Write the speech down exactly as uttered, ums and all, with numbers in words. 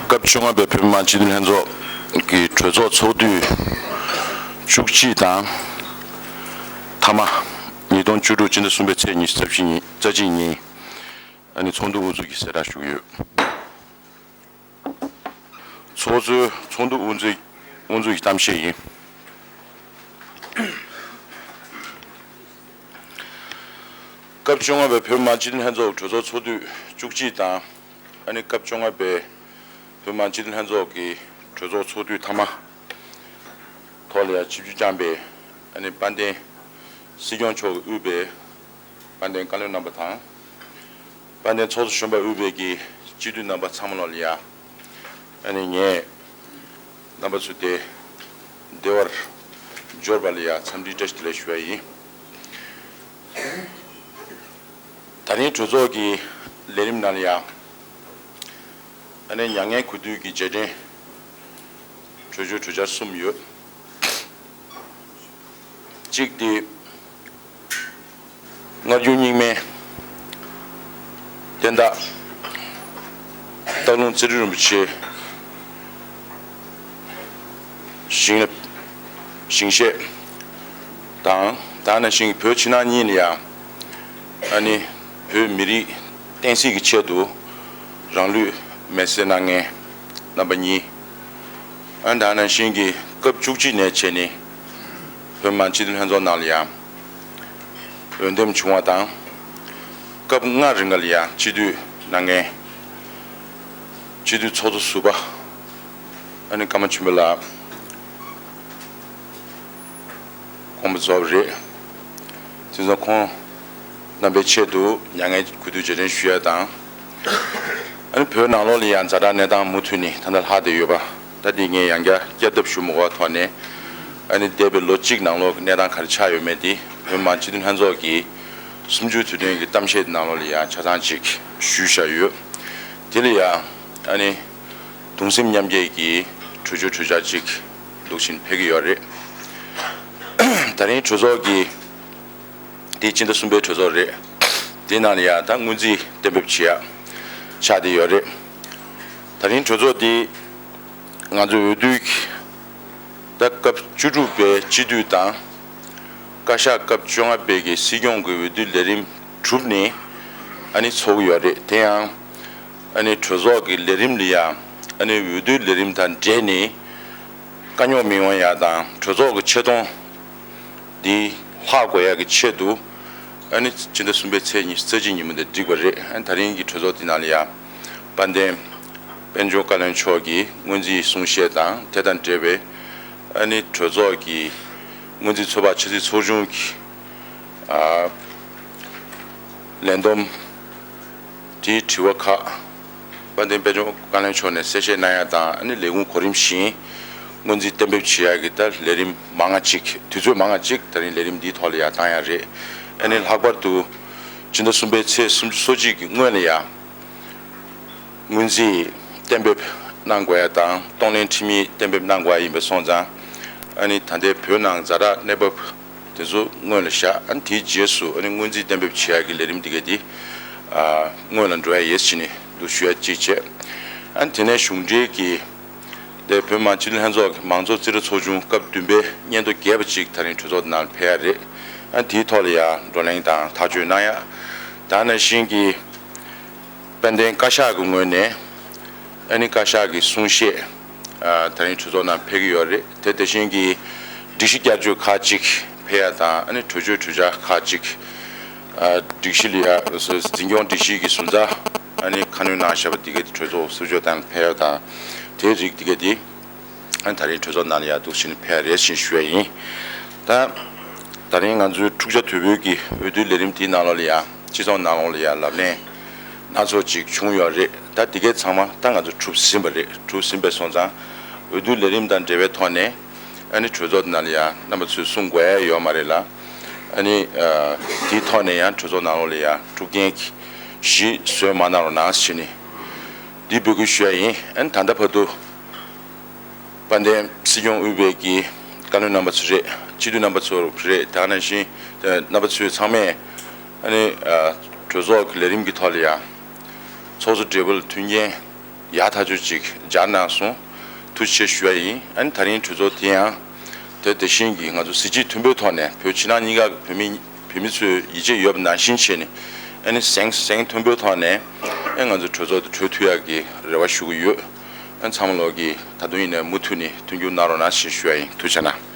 སྐབས་བཅོ་ལྔ་པའི་བོད་མི་མང་སྤྱི་འཐུས་ལྷན་ཚོགས་ཀྱི་གྲོས་ཚོགས་ཚོགས་དུས་བཅུ་གཅིག་དང་། མཐའ་མ། ཉིས་སྟོང་བཅུ་དྲུག་སྤྱི་ཟླ་གསུམ་པའི་ཚེས་ཉི་ཤུ་རྩ་བཞི་ཉིན། རྩ་གཅིག་ཉིན། ཨ་ནི་ཚོགས་འདུ་དབུ་འཛུགས་ཀྱིས་གསལ་བསྒྲགས་ཞུ་གི་ཡོད། ཚོགས་གཙོས་ཚོགས་འདུ་དབུ་འཛུགས་དབུ་འཛུགས་ཀྱི་གཏམ་བཤད་ཡིན། སྐབས་བཅོ་ལྔ་པའི་བོད་མི་མང་སྤྱི་འཐུས་ལྷན་ཚོགས་གྲོས་ཚོགས་ཚོགས་དུས་བཅུ་གཅིག་དང་། ཨ་ནི་སྐབས་བཅོ་ལྔ་པའི་བོད་མི་མང་སྤྱི་འཐུས་ལྷན་ཚོགས་ཀྱི་གྲོས་ཚོགས་ཚོགས་དུས་མཐའ་མ་ཐོག་ལ་ཡང་ཆིབས་བསྒྱུར་བསྐྱངས་པའི། ཨ་ནི་དཔལ་ལྡན་སྲིད་སྐྱོང་མཆོག་གིས་དབུས་པའི་དཔལ་ལྡན་བཀའ་བློན་རྣམ་པ་དང་། དཔལ་ལྡན་ཚོགས་གཙོ་གཞོན་པ་དབུས་པའི་གི་སྤྱི་འཐུས་རྣམ་པ་ཚང་མ་ལ་ཡ། ཨ་ནི་ངས་རྣམ་པ་ཚོ་དེ་བདེ་བར་འབྱོར་བ་ལ་ཡ་འཚམས་འདྲི་བཀྲ་ཤིས་བདེ་ལེགས་ཞུ་བ་ཡིན། ད་རིང་གྲོས་ཚོགས་ཀྱི་ལས་རིམ་ནང་ལ་ཡ། ཨ་ནི་མྱ་ངན་གུས་འདུད་ཀྱི་རྗེས་དྲན་གྲོས་ཆོད་གྲོས་འཆར་གསུམ་ཡོད། གཅིག་དེ། སྔ་འགྱུར་རྙིང་མའི་བསྟན་བདག་སྟག་ལུང་ཙི་རི་རིན་པོ་ཆེ་ཞིང་ལ་ཞིང་གཤེགས་དང་། ད་ནང་བཞིན་བོད་ཕྱི་ནང་གཉིས་ལ་ཡང་། ཨ་ནི་བོད་མི་རིགས་བསྟན་སྲིད་ཀྱི་ཆེད་དུ་རང་ལུས་མེར་སྲེག་གནང་མཁན་རྣམ་པ་གཉིས། ཨ་ནི་ད་ནང་བཞིན་གྱི་སྐབས་བཅུ་གཅིག་ནས་བྱས་ནས་བོད་མི་མང་སྤྱི་འཐུས་ལྷན་ཚོགས་ནང་ལ་ཡང་འོས་འདེམས་བྱུང་བ་དང་། སྐབས་ལྔ་རིང་ལ་ཡང་སྤྱི་འཐུས་གནང་མཁན། སྤྱི་འཐུས་ཚོགས་གཙོ་ཟུར་པ། ཨ་ནི་ཀརྨ་ཆོས་འཕེལ་ལགས། དགོངས་པ་རྫོགས་པ་རེད། དེ་ཚོ་ཁོང་རྣམ་པའི་ཆེད་དུ་མྱ་ངན་གུས་འདུད་རྗེས་དྲན་ཞུ་ཡ་དང་། ཨ་ནི་བོད་ནང་ལོགས་ལ་ཡང་ཛ་དྲག་གནས་སྟངས་མུ་མཐུད་ནས་ད་ལྟ་ལྷག་བསྡད་ཡོད་པ། ད་འདི་ངས་ཡང་བསྐྱར་བསྐྱར་ལྡབ་ཞུ་མ་དགོས་པའི་ཐོག་ནས། ཨ་ནི་འདས་པའི་ལོ་གཅིག་ནང་ལོགས་ཀྱི་གནས་སྟངས་ག་རེ་ཆགས་ཡོད་མེད་དེ་བོད་མི་མང་སྤྱི་འཐུས་ལྷན་ཚོགས་ཀྱི་གསུམ་བཅུའི་དུས་སྟོན་གྱི་གཏམ་བཤད་དེ་ནང་ལོགས་ལ་ཡང་ཆ་ཚང་ཅིག་ཞུས་བཞག་ཡོད། དེ་ལ་ཡང་ཨ་ནི་གདུང་སེམས་མཉམ་སྐྱེད་ཀྱི་གྲོས་ཆོད་གྲོས་འཆར་ཅིག་འདུག་བཞིན་ཕེབས་ཀྱི་ཡོད་རེད། ད་རིང་གྲོས་ཚོགས་ཀྱི། འདི་སྤྱི་ཟླ་གསུམ་པའི་གྲོས་ཚོགས་རེད། འདི་ནང་ལ་ཡང་ད་སྔོན་རྩིས་གཏན་འབེབས་བྱེད་ཡག་ཆགས་བསྡད་ཡོད་རེད། ད་རིང་གྲོས་ཚོགས་འདི་ང་ཚོ་འོས་བསྡུའི་ད་སྐབས་བཅུ་དྲུག་པའི་སྤྱི་འཐུས་དང་། བཀའ་ཤག་སྐབས་བཅོ་ལྔ་པའི་གི་སྲིད་སྐྱོང་གི་འོས་བསྡུའི་ལས་རིམ་གྲུབ་ནས་ཨ་ནི་ཚོགས་ཀྱི་ཡོད་རེད། དེ་ཡང་ཨ་ནི་གྲོས་ཚོགས་ཀྱི་ལས་རིམ་ལ་ཡང་ཨ་ནི་འོས་བསྡུའི་ལས་རིམ་དང་འབྲེལ་ནས་དཀའ་རྙོག་མི་ཡོང་ཡག་དང་། གྲོས་ཚོགས་ཀྱི་ཆེ་མཐོང་འདི་ལྷག་དགོས་ཡག་གི་ཆེད་དུ། ཨ་ནི་སྤྱི་ཟླ་གསུམ་པའི་ཚེས་ཉི་ཤུ་རྩ་གཅིག་ཉིན་མོ་འདི་བསྒྲིགས་པ་རེད། ཨ་ནི་ད་རིང་གི་གྲོས་ཚོགས་འདི་ནང་ལ་ཡང་དཔལ་ལྡན་དཔལ་འབྱོར་བཀའ་བློན་མཆོག་གི་སྔོན་རྩིས་གསུང་བཤད་དང་དེ་དང་འབྲེལ་བའི་ཨ་ནི་གྲོས་ཚོགས་ཀྱི་སྔོན་རྩིས་ཚོད་དཔག་ཆབ་སྲིད་ཚོགས་ཆུང་གི་ཨ་ལས་བསྡོམས། དེའི་དྲི་བ་ཁག་དཔལ་ལྡན་དཔལ་འབྱོར་བཀའ་བློན་མཆོག་ནས་གསལ་བཤད་གནང་ཡ་དང་། ཨ་ནི་ལས་ཁུངས་གོ་རིམ་བཞིན་སྔོན་རྩིས་གཏན་འབེབས་བྱེད་ཡ་གི་ད་ལས་རིམ་མང་ང་ཅིག་དུས་ཚོད་མང་ང་ཅིག་ད་རིང་ལས་རིམ་འདིའི་ཐོག་ལ་ཡ་བཏང་ཡ་རེད། ཨ་ནི་ལྷག་པར་དུ་སྤྱི་ཟླ་གསུམ་པའི་ཚེས་སུམ་ཅུ་སོ་གཅིག་གི་སྔོན་ལ་ཡ་སྔོན་རྩིས་གཏན་འབེབས་གནང་དགོས་ཡ་དང་གཏོང་ལེན་ཁྲིམས་ཡིག་གཏན་འབེབས་གནང་དགོས་ཡ་ཡིན་པ་སོང་ཙང་། ཨ་ནི་ད་ལྟའི་བོད་ནང་ཛ་དྲག་གནས་བབ་དེ་ཚོ་སྔོན་ལ་བཞག་ཨ་ནི་དེའི་རྗེས་སུ་ཨ་ནི་སྔོན་རྩིས་གཏན་འབེབས་བྱེད་ཡག་གི་ལས་རིམ་འདི་ག་འདི་ཨ་སྔོན་ལ་འགྲོ་ཡ་ཡོད་ཟེར་ནས་འདུག་ཞུ་ཡ་གཅིག་བྱས། ཨ་ནི་དེ་ནས་གཞུང་འབྲེལ་གྱི་དེ་བོད་མི་མང་སྤྱི་འཐུས་ལྷན་ཚོགས་ཀྱི་མང་གཙོ་རྩིས་ར་ཚོགས་ཆུང་སྐབས་བདུན་པའི་སྙན་ཐོ་བརྒྱད་པ་ཅིག་ད་རིང་གྲོས་ཚོགས་ནང་ཕེབས་ཡ་རེད། ཨ་ནི་དེའི་ཐོག་ལ་ཡ་བགྲོ་གླེང་དང་ཐག་གཅོད་གནང་ཡ། ད་ནང་བཞིན་གྱི་དཔལ་ལྡན་བཀའ་ཤག་གི་ངོས་ནས་ཨ་ནི་བཀའ་ཤག་གི་གསུང་བཤད་ཨ་ད་རིང་གྲོས་ཚོགས་ནང་ཕེབས་ཀྱི་ཡོད་རེད། དེ་དེ་བཞིན་གྱི་སྒྲིག་གཞི་བསྐྱར་བཅོས་ཁག་ཅིག་ཕེབས་ཡ་དང་། ཨ་ནི་གྲོས་ཆོད་གྲོས་འཆར་ཁག་ཅིག་ཨ་སྒྲིག་གཞི་ལ་ཡ་འཛིན་སྐྱོང་སྒྲིག་གཞི་གི་ཟུར་འཛར་ཨ་ནི་ཁ་སྣོན་གནང་བཞག་པ་འདི་ག་དེ་གྲོས་ཚོགས་གསར་འཇོག་སྟེང་ཕེབས་ཡ་དང་། དེའི་རིགས་འདི་ག་དེ་ཨ་ནི་ད་རིང་གྲོས་ཚོགས་ནང་ལ་ཡ་འདུག་བཞིན་ཕེབས་ཡ་རེད་ཅེས་ཞུ་ཡ་ཡིན། ད་ད་རིང་ང་ཚོའི་འཁྲུག་ཆ་དོད་པོའི་གི་འོས་བསྡུའི་ལས་རིམ་དེའི་ནང་ལོགས་ལ་ཡ་སྤྱི་ཚོགས་ནང་ལོགས་ལ་ཡ་ལབ་གླེང་སྣ་ཚོགས་ཅིག་བྱུང་ཡོད་རེད། ད་འདི་གའི་ཚང་མ་ད་ང་ཚོ་གྲུབ་ཟིན་པ་རེད། གྲུབ་ཟིན་པའི་སོང་ཙང་འོས་བསྡུའི་ལས་རིམ་དང་འབྲེལ་བའི་ཐོག་ནས་ཨ་ནི་གྲོས་ཚོགས་ནང་ལ་ཡ་རྣམ་པ་ཚོས་གསུང་དགོས་ཡ་ཡོད་མ་རེད་ལ། ཨ་ནི་ཨ་དེའི་ཐོག་ནས་ཡང་གྲོས་ཚོགས་ནང་ལོགས་ལ་ཡ་འཁྲུག་རྐྱེན་གྱི་གཞི་བཟོས་མ་གནང་རོགས་གནང་ཞེས་ནས་འདི་འབོད་སྐུལ་ཞུ་ཡ་ཡིན། ཨ་ནི་ད་ལྟ་བར་དུ་དཔལ་ལྡན་སྲིད་སྐྱོང་དབུས་པའི་གི་བཀའ་བློན་རྣམ་པ་ཚོ་རེད། སྤྱི་འཐུས་རྣམ་པ་ཚོ་རེད། དེ་ནང་བཞིན་རྣམ་པ་ཚོས་ཚང་མས་ཨ་ནི་ཨ་གྲོས་ཚོགས་ཀྱི་ལས་རིམ་གྱི་ཐོག་ལ་ཡ་ཚོགས་གཙོ་སྦྲེལ་པོ་ལ་མཐུན་རྐྱེན་ ཡག་ཐག་ཆོད་ཅིག་སྦྱར་གནང་སོང་། ཐུགས་རྗེ་ཆེ་ཞུ་ཡ་ཡིན། ཨ་ནི་ད་རིང་གྲོས་ཚོགས་དེ་ཡང་དེ་དེ་བཞིན་གྱི་ང་ཚོ་གཟི་བརྗིད་མཐོན་པོའི་ཐོག་ནས་བོད་ཕྱི་ནང་གཉིས་ཀ་གི་བོད་མི་བོད་མི་ཚོས་ཡིད་ཆེས་ཡོད་པ་ནང་བཞིན་བྱས་ནས། ཨ་ནི་གཟེངས་གཟེངས་མཐོན་པོའི་ཐོག་ནས་ཨ་ང་ཚོ་གྲོས་ཚོགས་དེ་གྲོལ་ཐུབ་ཡག་གི་རེ་བ་ཞུ་གི་ཡོད། ཨ་ཚང་མ་ལོག་གིས་ད་དུང་ཡིན་ནའི་མུ་མཐུད་ནས་མཐུན་འགྱུར་གནང་རོགས་གནང་ཞེས་ཞུ་ཡ་ཡིན། ཐུགས་རྗེ་གནང་།